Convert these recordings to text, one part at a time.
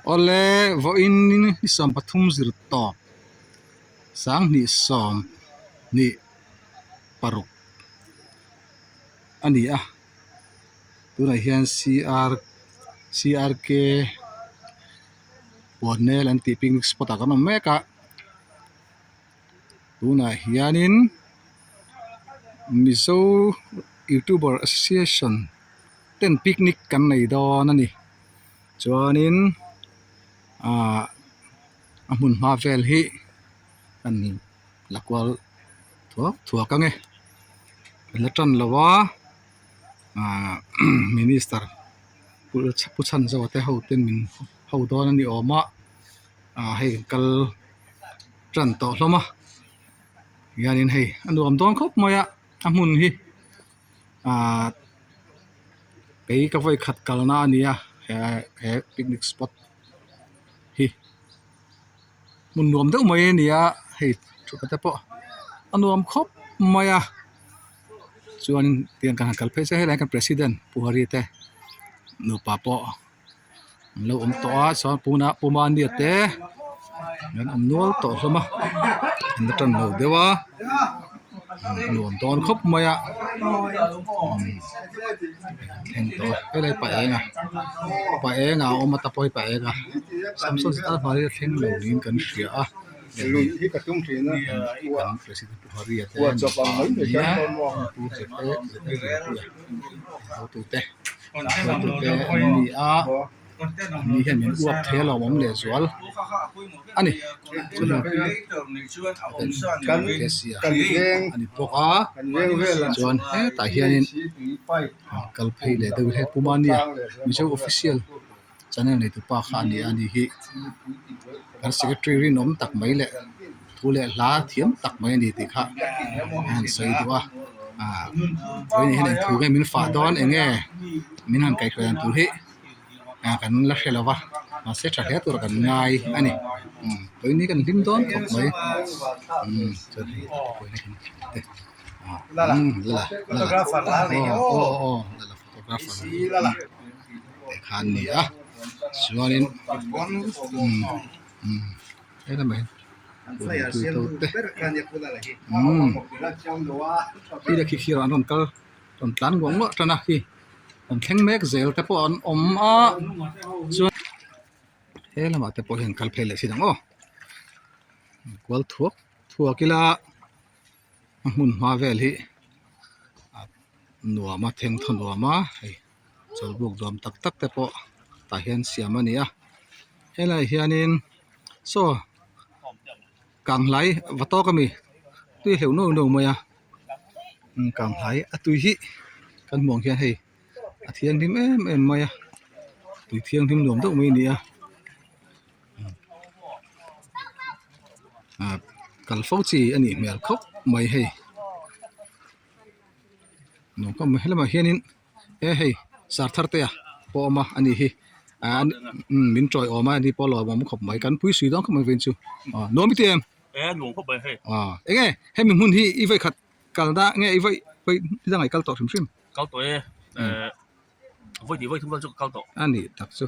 Awle vawiin ni 13 zir tawp 2026 a ni a tunah hian CR CRK Buannel an tih picnic spot ah kan awm mek a tunah hianin Mizo youtuber association ten picnic kan nei dawn a ni chuanin ahh a hmun hma vel hi an la kual thuak thuak ang e an la tan lo a ahh minister pu chhanzova te ho ten min ho dawn a ni awm a ah hei kal tan tawh hlawm a hianin hei a nuam dawn khawp mai a a hmun hi ahh kei ka vawi khat kalna a ni a he picnic spot hi hmun nuam deuh mai a ni a hei thutna te pawh a nuam khawp mai a chuanin tiang kan han kal phei se helai ah hian president pu hari te nupa pawh an lo awm tawh a chuan puna pu mania te an awm nual tawh hlawm a an la tan lo deuh a nuam dawn khawp mai a thleng tawh a helai pa eng a pa eng a awm a ta pawh hi pa eng a samson zeta hmai hi a thleng lo niin kan hria a kan president pu haria te pu hotute. Hruaitute an ni a ni hian min uap thei a lo awm leh zual a ni a ni bawk a chuan hetah hianin kal phei leh deuh hi puma nia mizo official channel nei tupa kha a ni a ni hi kan secretary rinawm tak mai leh thu leh hla thiam tak mai a ni tih kha a han sawi duh a ah vawiin hian eng thu nge min fah dawn eng nge min han kaihhruai dan tur hi ah kan la hre lo va mahse tha hle tur kan ngai a ni umm vawiin hi kan hlim dawn khawp mai umm chuan hei te ah umm lala lala aw aw aw lala photographer te kha an ni a chuanin umm umm helamah hian umm khi leh khi khi an rawn kal rawn tlan nguah nguah tan a khi rawn thleng mek zel te pawh an awm a chuan he lamah te pawh hian kal phei leh si ang aw kual thuak thuak ila a hmun hma vel hi a nuam a thengthaw nuam a hei chawlhbuk nuam tak tak te pawh tah hian siam a ni a helaiah hianin saw kanghlai va tawk a mi tui hleuh nuau nuau mai a kanghlai a tui hi kan hmuh ang hian hei a thianghlim em em mai a tui thianghlim nuam deuh mai a ni a ah kal fo chi a nih hmel khawp mai hei nuam khawp mai helamah hianin e hei sar thar te a pawh a awm a ani hi ah min tawiawm a ani pawh a lawmawm khawp mai kan pui sui dawn khawp mai vawiin chu ah nuam i ti em e nuam khawp mai hei ah eng nge hemi hmun hi i vawi khat kal na nge i vawi vawi dangah i kal tawh hrim hrim kal tawh e eh vawi tih vawi thum vel chu ka kal tawh a nih tak chu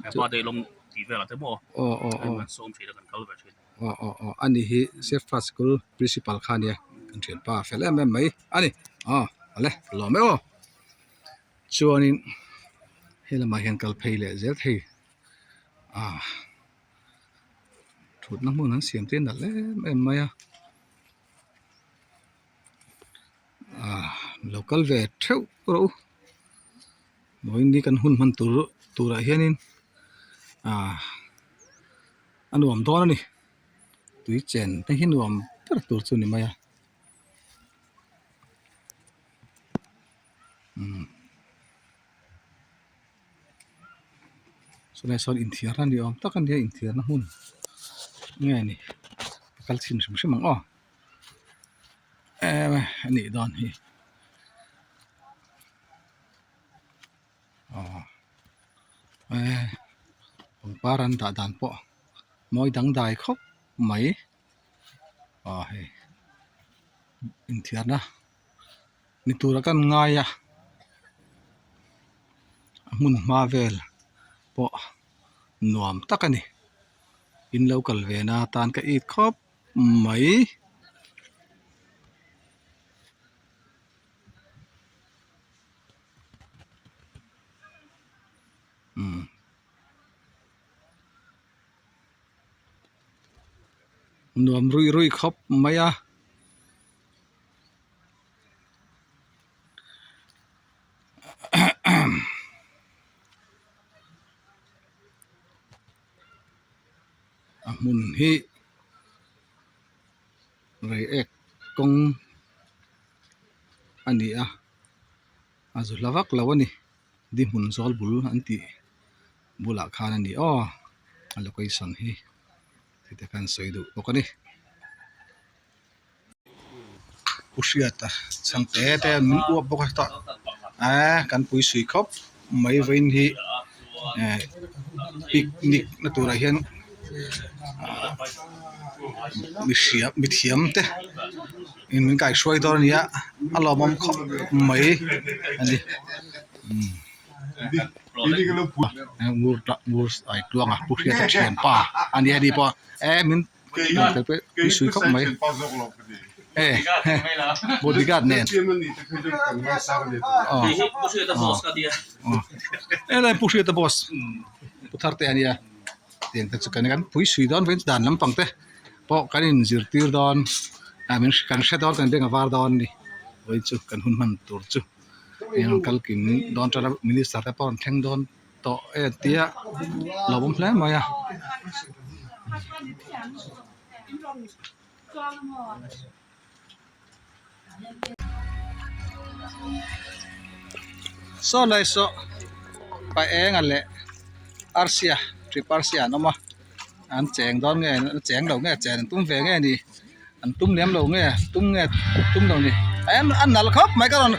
he pa te lawm tih velah te maw aw aw aw kan sawm thin a kan kal ve thin aw aw aw ani hi Sefra school principal kha ania kan thianpa fel em em mai a ni aw awle ka lawm e aw chuanin he lamah hian kal phei leh zel thei ah thutna hmun an siam te nalh em em mai a ah lo kal ve theuh rawh u vawiin ni kan hun hman tur turah hianin ah a nuam dawn a ni tui chen te hi nuam ber tur chu a ni mai a umm chulaiah sawn inthiarna ni awm tak a nia inthiarna hmun nge ni ka kal chhin hrim hrim ang aw em a nih dawn hi aw eh pangpar an dah dan pawh mawi dangdai khawp mai aw hei inthiarna ni tura kan ngai a a hmun hma vel pawh. Nuam tak a ni. In lo kal ve na atan ka it khawp mai. Umm. Nuam ruih ruih khawp mai a. A hmun hi reiek kawng a ni a a zu hla vak lo a ni di hmun zawl bul an tih bulah khan a ni aw a location hi heti khan sawi duh bawk a ni. Pu Hriata chhang te te min uap bawk a tah eee kan pui sui khawp mai vawiin hi eh picnic na turah hian ah mihria mithiam te in min kaihruai dawn a ni a a lawmawm khawp mai a ni umm Tluanga Pu Hriata thianpa a ni a ni pawh eh min. Pui sui khawp mai e bodyguard nen aw helai pu hriata boss pu thar te ania tiang te chu kan kan pui sui dawn veng dan lampang te pawh kan in zirtir dawn ah min kan hre dawn kan beng a var dawn a ni vawiin chu kan hun hman tur chu eng ang kal kim dawn tana minister te pawh an thleng dawn. Tawh e tia lo awm hle mai a. Saw lai saw pa enga leh arsia trip arsia an awm a an cheng dawn nge an cheng lo nge chen an tum ve nge ni an tum lem lo nge tum nge tum lo ni a nalh khawp mai ka rawn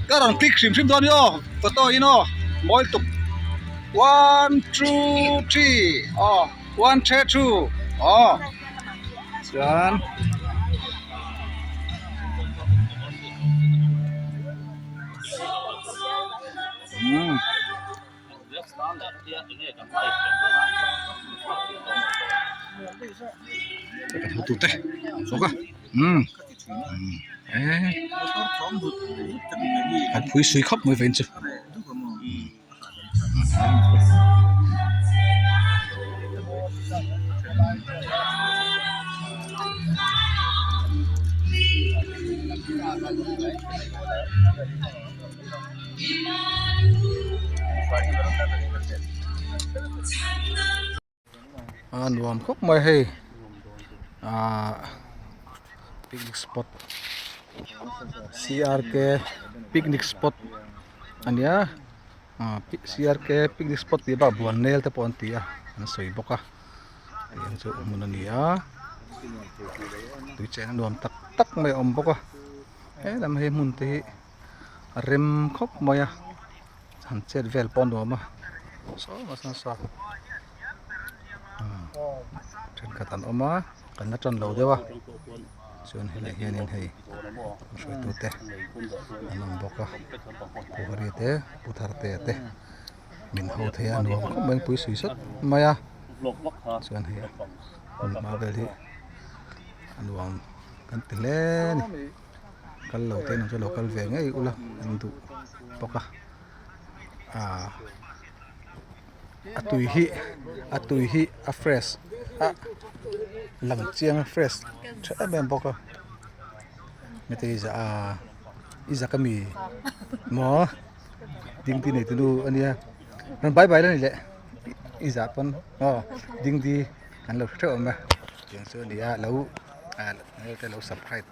ka rawn click hrim hrim dawn hi aw photo in aw mawi lutuk one two three aw one three two aw chuan umm. Kan hotute an bawk a umm eee an phui sui khawp mai vein chu. A nuam khawp mai hei ahh picnic spot C R K picnic spot a nia ah C R K picnic spot tih bak buan nel te pawh an ti a an sawi bawk a tiang chu hmun a ni a tui cheng a nuam tak tak mai a awm bawk a helam hei hmun te hi a rem khawp mai a han chet vel pawh a nuam a saw nasa nasa thenkhat an awm a kan la tan lo deuh a chuan helai hianin hei hruaitu te an awm bawk a pu hari te pu tharte te min ho thei a nuam khawp mai pui sui sawt mai a chuan hei hmun hma vel hi a nuam kan ti hle a ni. Kal lo te chu lo kal ve ngei ula an duh bawk a aaa a tui hi a tui hi a fresh a lang chiang a fresh tha em em bawk a heti hi aaa i zak ami maw dingdi nei tunu ania rawn bai bai la ni leh i zah pawn aw dingdi kan lo hre theuh awm e tiang chu a ni a lo lo subscribe.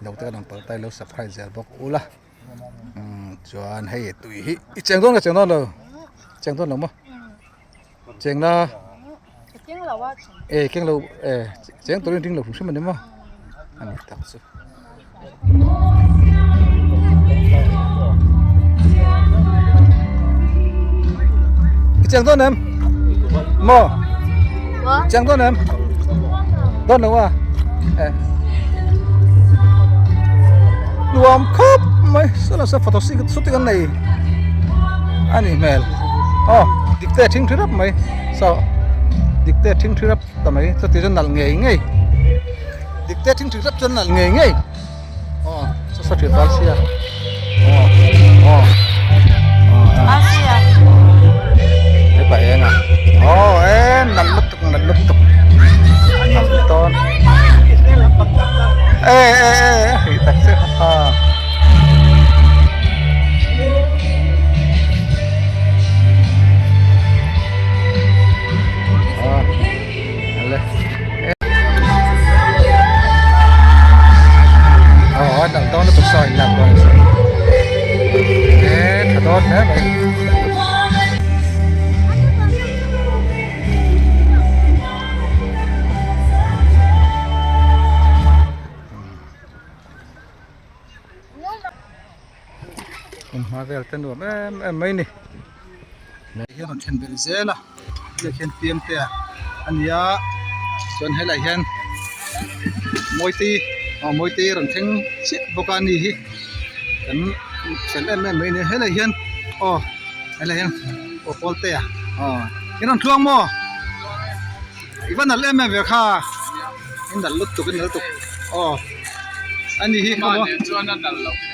Lo te ka rawn pal ta i lo subscribe zel bawk ula umm chuan hei tui hi i cheng dawn nge cheng dawn lo cheng dawn lo maw cheng la e keng lo e cheng turin ring lo hrim hrim a ni maw a ni tak chu. I cheng dawn em maw cheng dawn em dawn lo a e nuam khawp mai saw lah saw photo shooting an nei a nih hmel aw dik te a thing thi rap mai saw. Dikte thingthi rap ta mai chuti chu nalh ngei ngei Dikte thingthi rap chuan nalh ngei ngei aw saw saw ṭhian val sia aw aw hepa eng a aw e nalh lutuk nalh lutuk nalh dawn e e e hei tak chu ha. Hma vel te nuam em em mai a ni hian rawn thlen belh zel a helai hian fiamte a ani a chuan helai hian mawite aw mawite a rawn thleng chiah bawk a ani hi kan fel em em mai a ni helai hian aw helai hian aw pawlte a aw in rawn tluang maw i va nalh em em ve kha i nalh lutuk i nalh lutuk aw ani hi kha maw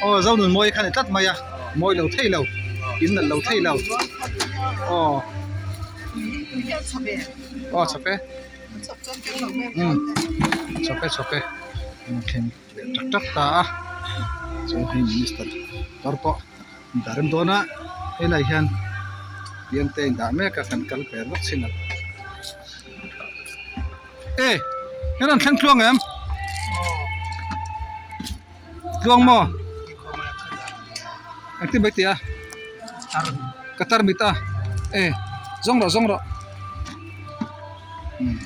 aw Zonunmawii kha a ni tlat mai a mawi lo thei lo in nalh lo thei lo aw aw chhawp e umm chhawp e chhawp e thleng leh tak tak ta a chuan hei minister kawr pawh an dah rem dawn a helai hian biangte a indah mek a kan kal ve lawk chin a e he rawn thleng tluang em tluang maw engtin mai tih a ka tarmit a e zawng rawh zawng rawh umm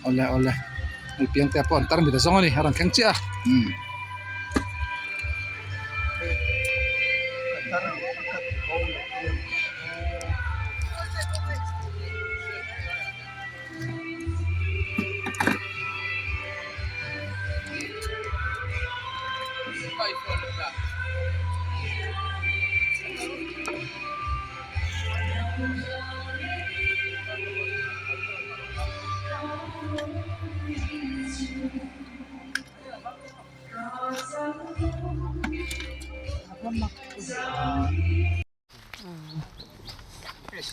awle awle hei piangte pawh an tarmit a zawng a ni a rawn thleng chiah a umm.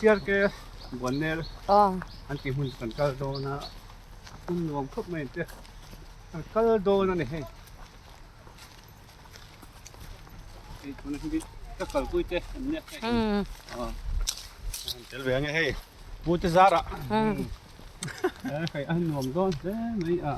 Siarke Buannel an tih hmun chu kan kal dawn a hmun nuam khawp mai ang che kan kal dawn a ni hei hei tuna hi ka kalpui te an nia hei tel ve ang e hei pu te zarah hei a nuam dawn hle mai a.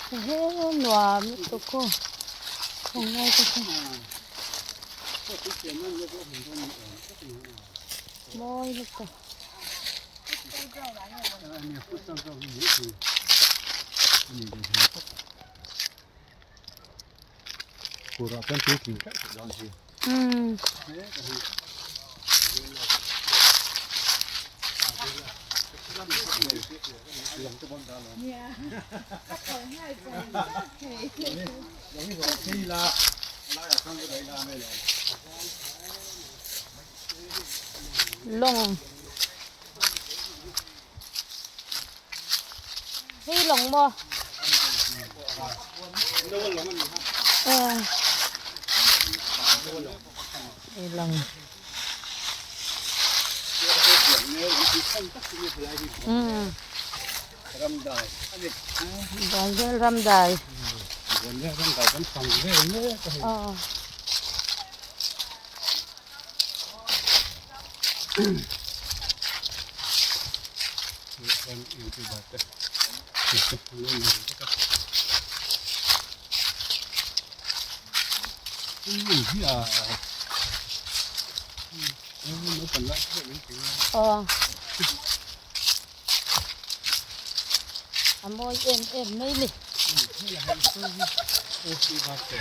He nuam lutuk aw khawngaih te chu mawi lutuk. Umm. Lawng Hei lawng maw? Hei lawng. Buannel ramdai. Aw. Aw. A mawi em em mai ni. LC Varte.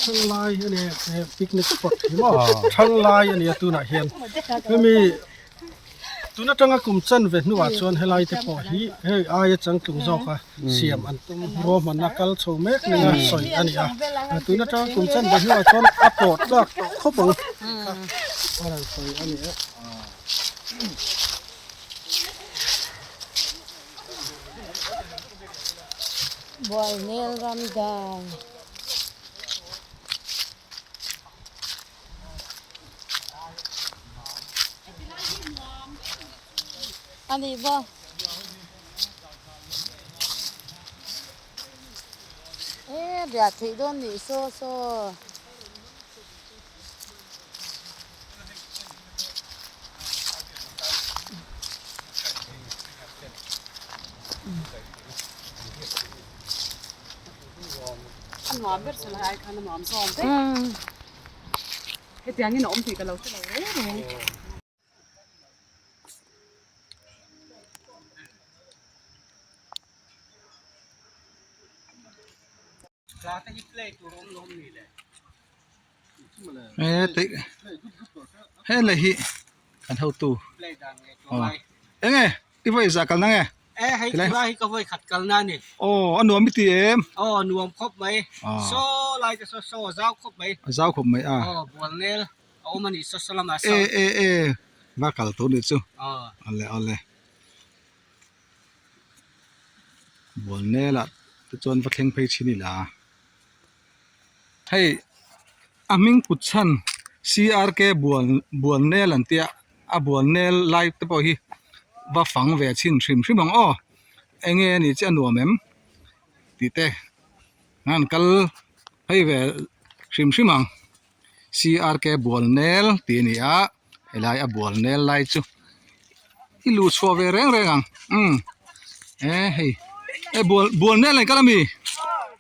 Thanglai a ni he picnic spot hi maw thanglai a ni a tunah hian hemi tun atanga kum chan ve hnuah chuan helai te pawh hi hei aia changtlung zawka siam an tum ruahmanna kal chho mek nia sawi a ni a tun atanga kum chan ve hnuah chuan a pawh tlak tawh khawp ang tih kha a rawn sawi a ni a. Bualnel ram dan. A nih maw? E riah theih dawn nih saw saw. He lei hi kan hotu enge i vawi zah kalna nge e hei tilai hi ka vawi khat kalna a ni aw a nuam i ti em aw nuam khawp mai saw lai te saw saw a zau khawp mai a zau khawp mai a aw bualnel a awm a nih saw saw lamah saw e e e va kal tawh nih chu awle awle. Bualnelah te chuan va thleng phei thin ila hei a hming kut chhan CRK bual bualnel an tia a bualnel lai te pawh hi va fang ve chhin hrim hrim ang aw enge a nih chiah a nuam em tih te an kal phei ve hrim hrim ang CRK bualnel tih a ni a. Helai a bual nel lai chu i luh chhuah ve reng reng ang umm e hei e bual bual nel ang kal ami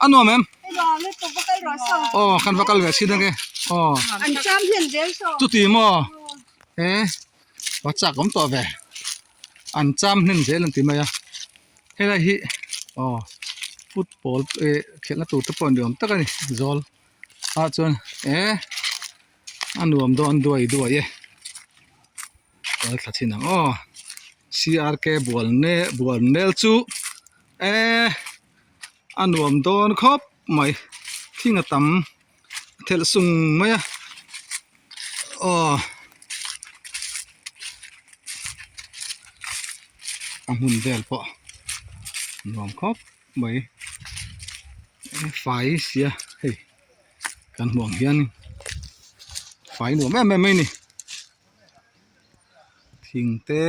a nuam em aw kan va kal ve chhin ange aw chuti maw e va chak awm tawh ve an cham hnem zel an ti mai a helai hi aw football eh khelhna tur te pawh ni awm tak a ni zawl ah chuan e. A nuam dawn duai duai e kal thla chin ang aw CRK bual ne bual nel chu eh a nuam dawn khawp mai thing a tam a thelh sung mai a aw a hmun vel pawh nuam khawp mai fai sia hei. Kan hmuh ang hian fai nuam em em mai a ni thing te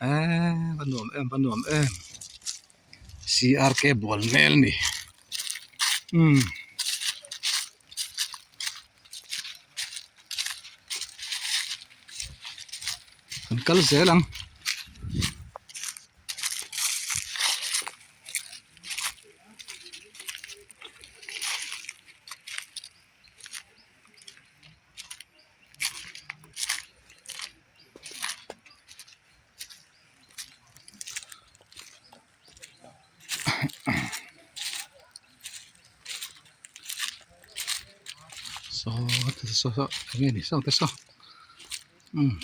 eee va nuam em va nuam em CRK bual hmel a ni umm. Kan kal zel ang. Saw saw saw eng nge ni saw te saw umm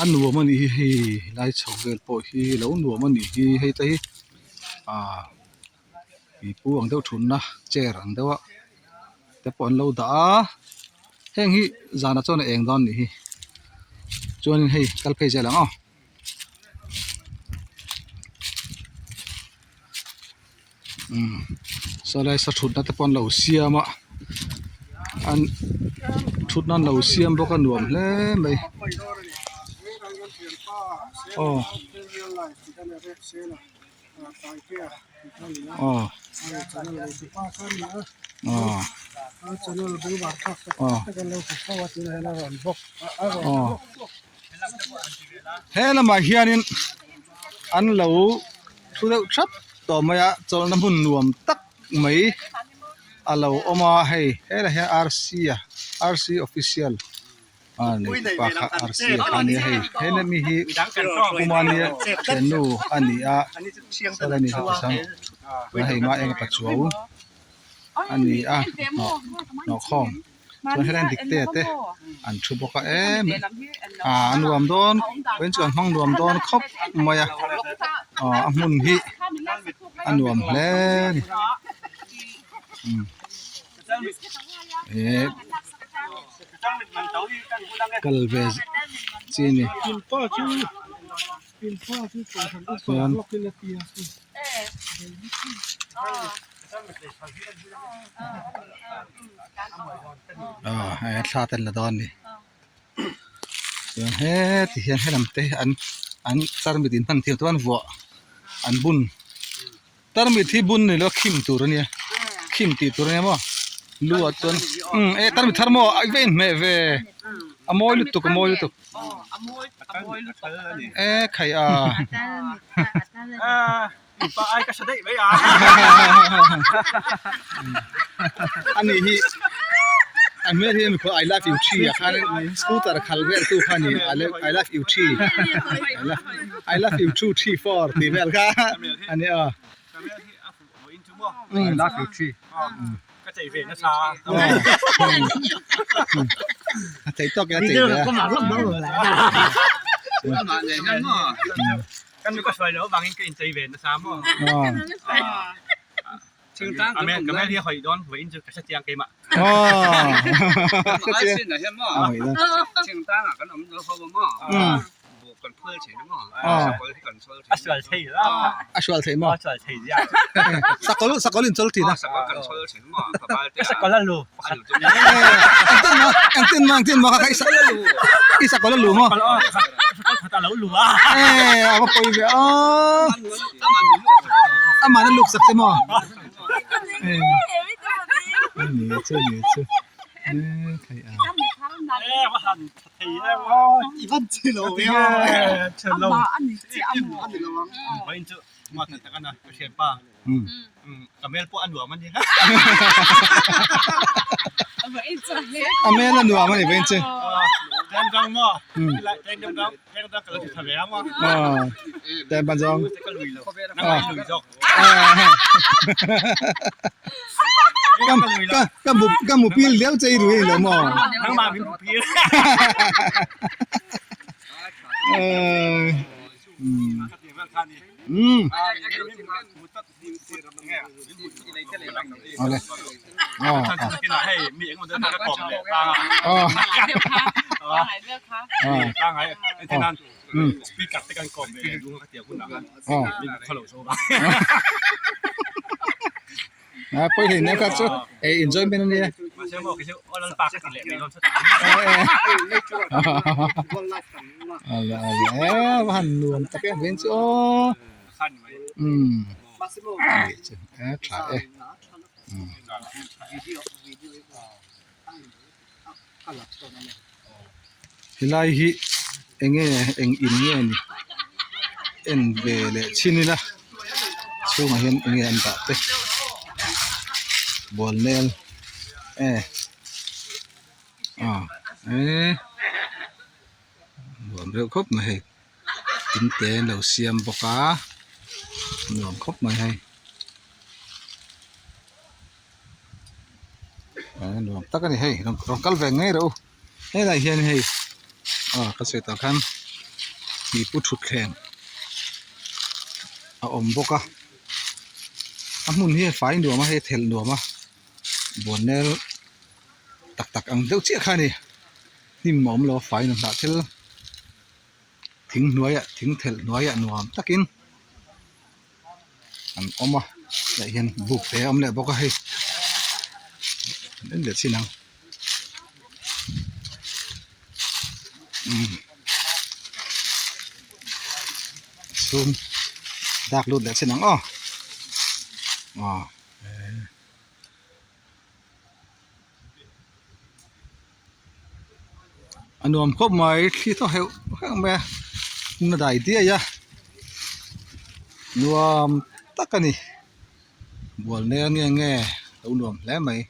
a nuam a nih hi hei lai chho vel pawh hi lo nuam a nih hi hei te hi ah pipu ang deuh thutna chair ang deuh a te pawh an lo dah a heng hi zanah chuan a eng dawn a nih hi chuanin hei kal phei zel ang aw. Umm saw lai sa thutna te pawh an lo siam a an thutna an lo siam bawk a nuam hle mai aw. Aw aw aw aw he lamah hianin an lo thu deuh thap tawh mai a chawlhna hmun nuam tak mai a lo awm a hei helai hian R C a R C official a nei pa kha R C a kha a nia hei he mi hi Pumania thiannu a ni a saw lai ni kha tisang hei hma eng pachuau a ni a hnawh hnawh khawm. Chuan helai dik te te an thu bawk a em ah a nuam dawn vawiin chu an hmang nuam dawn khawp mai a aw a hmun hi a nuam hle a ni umm eh kal ve chi a ni chuan. Aw hei thla te an la dawn a ni chuan heti hian helam te hi an an tarmit in hman thiam chuan vuah an bun tarmit hi bun ni lo khim tur a nia khim tih tur a nia maw lu ah chuan umm e tarmit thar maw a va inhmeh ve a mawi lutuk a mawi lutuk e khai a. Ani hi a hmel hi mikhual I love you thi ah khan scooter khal vel tu kha a ni I love you thi I love you two three four tih vel kha a ni a. I love you thi. A theih tawk in a chei ve a. Kan mi ka hruai lo vangin ka inchei ve nasa maw? Ka mel hi a hawi dawn vawiin chu ka hre chiang keimah. A sual thei la. A sual thei maw? A sual thei zia. Sakawlh sakawlh in chawl thin a. Ka sakawlh a lu pakhat. Engtin maw engtin maw engtin maw kha i sakawlh a lu maw? Sakawlh khat a lo lu a. Eh a va pawi ve aw. Amah a luk sak che maw? Eh ni chu ni chu. Eh thei a. Eh va han tha thei em aw. I van chi lo ve aw. Vawiin chu ka thianpa. Ka hmel pawh a nuam a ni. A hmel a nuam a ni veng che. Teng dang maw? Teng dang teng dang ka lo ti tha ve ang maw? Teng ban zawng. Ka lui lo. Nang ai lui zawk. Ka mu ka mu pil deuh che i rui lo maw? Nangmah min mu pil. Umm awle aw aw aw aw pawi hle nia kha chu ei enjoyment ania awle awle e va han nuam tak em veng chu aw umm e tha e umm helai hi enge eng in nge ni en ve leh chhin ila chhungah hian enge an dah te bual nel e ah eh nuam reuh khawp mai hei in te an lo siam bawk a nuam khawp mai hei. Nuam tak a ni hei rawn kal ve ngei rawh u helaiah hian hei aw ka sawi tah khan pipu thutthleng a awm bawk a a hmun hi a fai nuam a hei a thelh nuam a buannel tak tak ang deuh chiah kha a ni hnim a awm lo a fai nuam hnah thil thing hnuaiah thing thelh hnuaiah nuam takin. An awm a tah hian buk te a awm leh bawk a hei an en leh chin ang umm chhung. Dak lut leh chin ang aw aw. A nuam khawp mai thli thaw heuh heuh mai a hmun a dai diai a nuam tak a ni bual nek nge nge lo nuam hle mai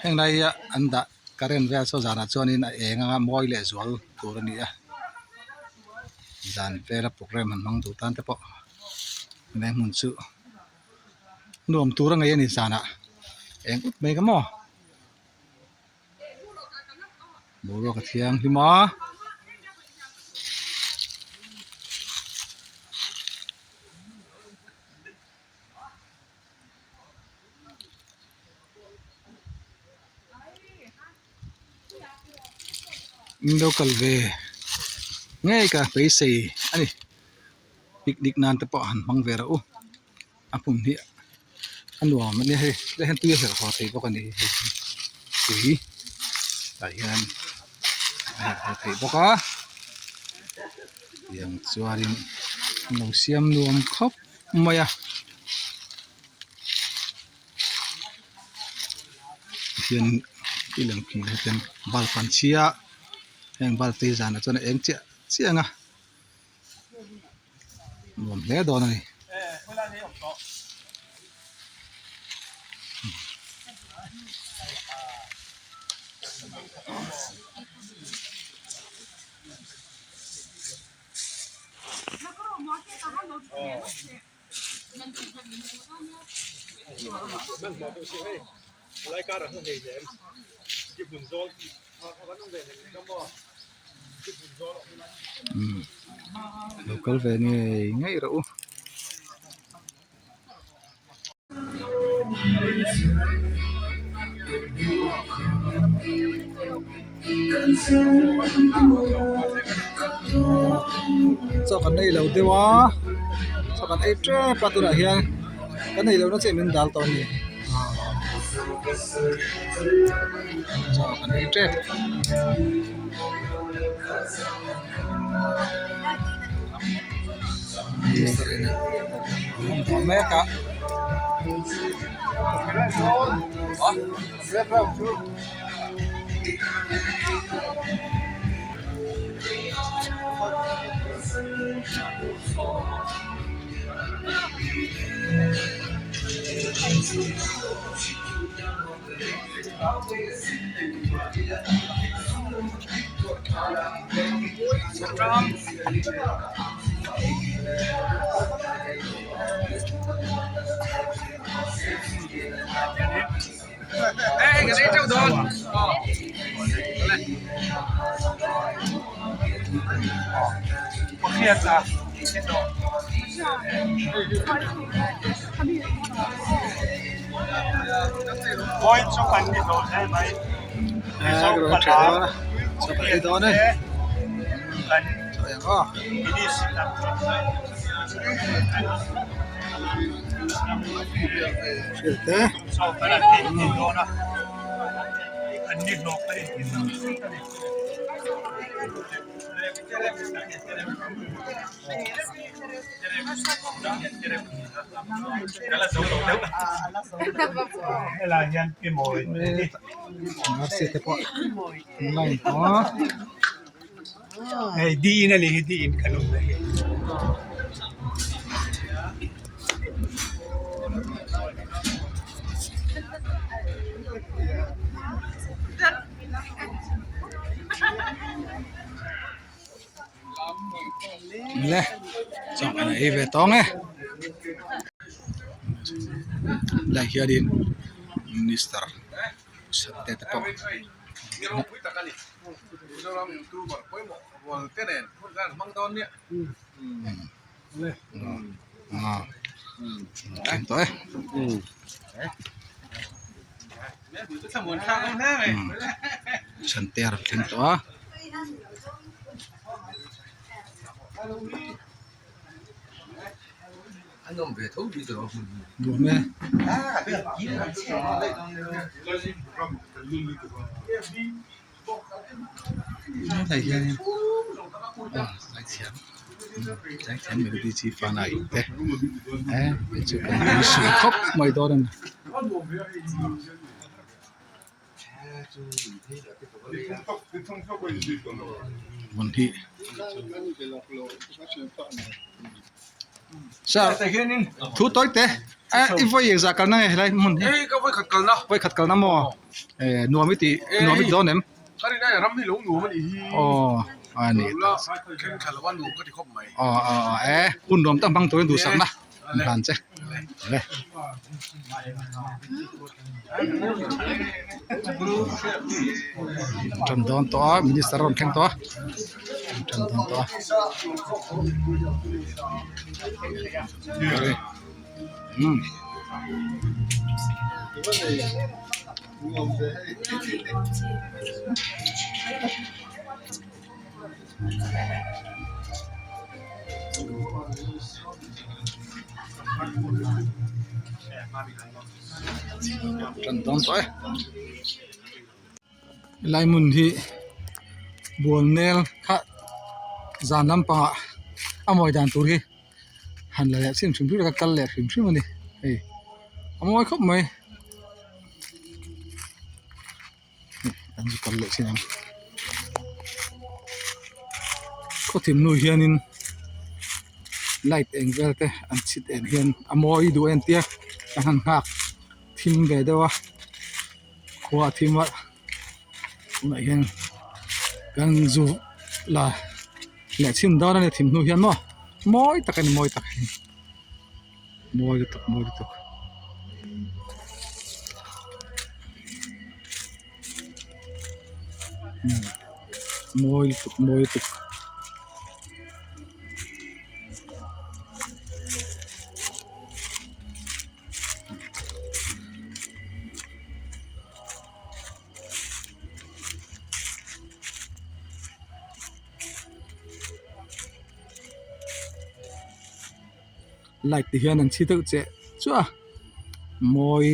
heng lai a an dah current vel saw zanah chuanin a eng anga mawi leh zual tur a ni a zan vela programme han hmang duh tan te pawh helai hmun chu. Nuam tur a ngei a ni zanah eng ut mai ka maw boruak a thianghlim a. In lo kal ve ngei ka beisei a ni picnic nan te pawh han hmang ve rawh u a hmun hi a nuam a nia hei tlai hian tui a herh haw thei bawk a ni hei tui tah hian a herh haw thei bawk a tiang chuanin an lo siam nuam khawp mai a. Hian i lang thing te hian bulb an chhi a heng bulb te hi zanah chuan a eng chiah chiah ang a nuam hle dawn a ni. Lo kal ve ngei ngei rawh u. Chaw kan ei lo deuh a chaw kan ei tep a tunah hian kan ei lohna chiah min dal tawh a ni chaw kan ei tep. Mek a. Le chaw kan ei ve tawng e lai hianin minister te te pawh a tawh e chante a rawn thleng tawh a. Nuam e. Helai hianin. Zaithiam zaithiam Melody chi Fanai te eh hei chu kan beisei khawp mai dawn a ni. Hmun hi sir thu tawi te eh i vawi engzah kalna nge helai hmun hi Hei ka vawi khat kalna vawi khat kalna maw eh nuam i tih nuam i ti dawn em Ka rin a ram hi lo nuam a nih hi aw a ni thleng thla lo a nuam ka ti khawp mai aw aw aw eh hun nuam tak hmang turin duhsakna an hlan che le. Tan dawn tawh a minister a rawn thleng tawh a tan dawn tawh a umm. Tan dawn tawh e helai hmun hi bualnel kha zan lampangah a mawi dan tur hi han la leh chin hrim hrim a ka kal leh hrim hrim a ni hei a mawi khawp mai. An zu kal leh chin ang khaw thim hnu hianin light eng vel te an chhit en hian a mawi duh en tia ka han nghak thim ve deuh a khua a thim a tunah hian kan zu la leh chhin dawn a ni thim hnu hian maw mawi tak a ni mawi tak a ni mawi lutuk mawi lutuk. Mawi lutuk mawi lutuk. Light te hian an chhi deuh cheh chuah a mawi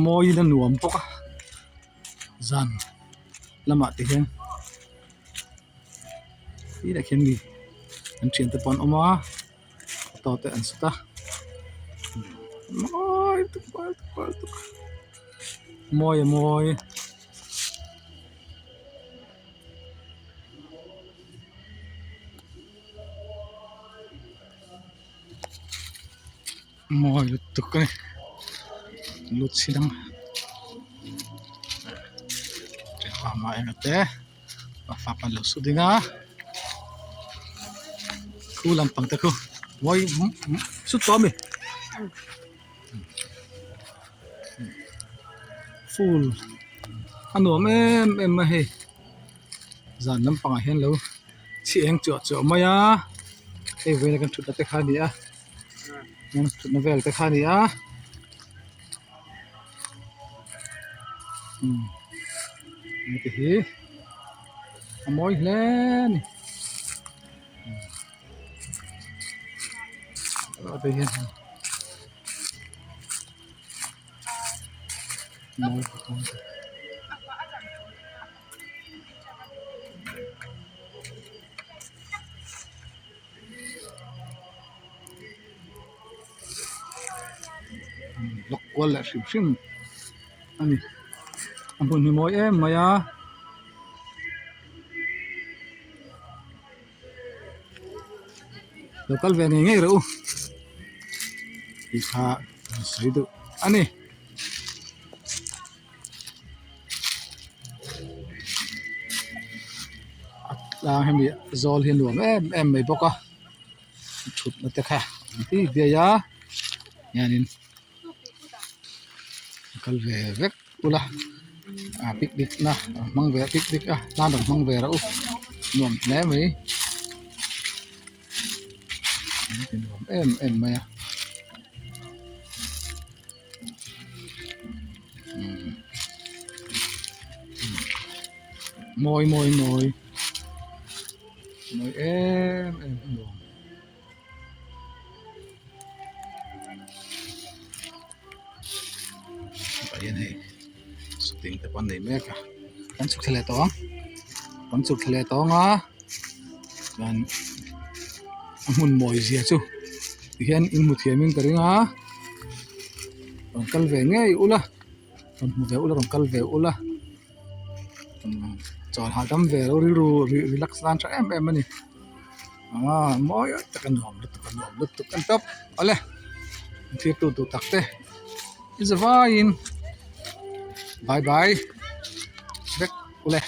mawiin a nuam bawk a zan lamah te hian tah khian mi an thiante pawh an awm a auto te an sut a mawi lutuk mawi lutuk mawi lutuk mawi a mawi. Mawi lutuk a ni lut chhin ang hma eng te pafa an lo su ding a khu lampang te khu mawi sut tawh a mi phul a nuam em em mai hei zan lampangah hian lo. Chhi eng chuah chuah mai a hei vawiin a kan thutna te kha a ni a kan thutna vel te kha a ni a umm heti hi a mawi hle a ni mawi khawp mai. Lawk kual leh hrim hrim a ni a hmun hi mawi em mai a. Lo kal ve ngei ngei rawh u tih kha an sawi duh a ni. A tlang hemi zawl hi a nuam em em mai bawk a thutna te kha an ti diai a hianin a kal ve vek ula ah picnic na an hmang ve a picnic a hlan rawn hmang ve rawh u nuam hle mai an ti nuam em em mai a. Mawi mawi mawi mawi em em a nuam. Tah hian hei shooting te pawh an nei mek a kan chhuk thla leh tawh ang kan chhuk thla leh tawh ang a. Chuan a hmun mawi zia chu tihian in hmu thiam in ka ring a rawn kal ve ngei ula rawn hmu ve ula rawn kal ve ula chawl hahdam ve lo rilru relax nan tha em em a ni aaa mawi tak a nuam lutuk a nuam lutuk a ni tawp awle thlir tu duh tak te i zavaiin bye bye vek ule.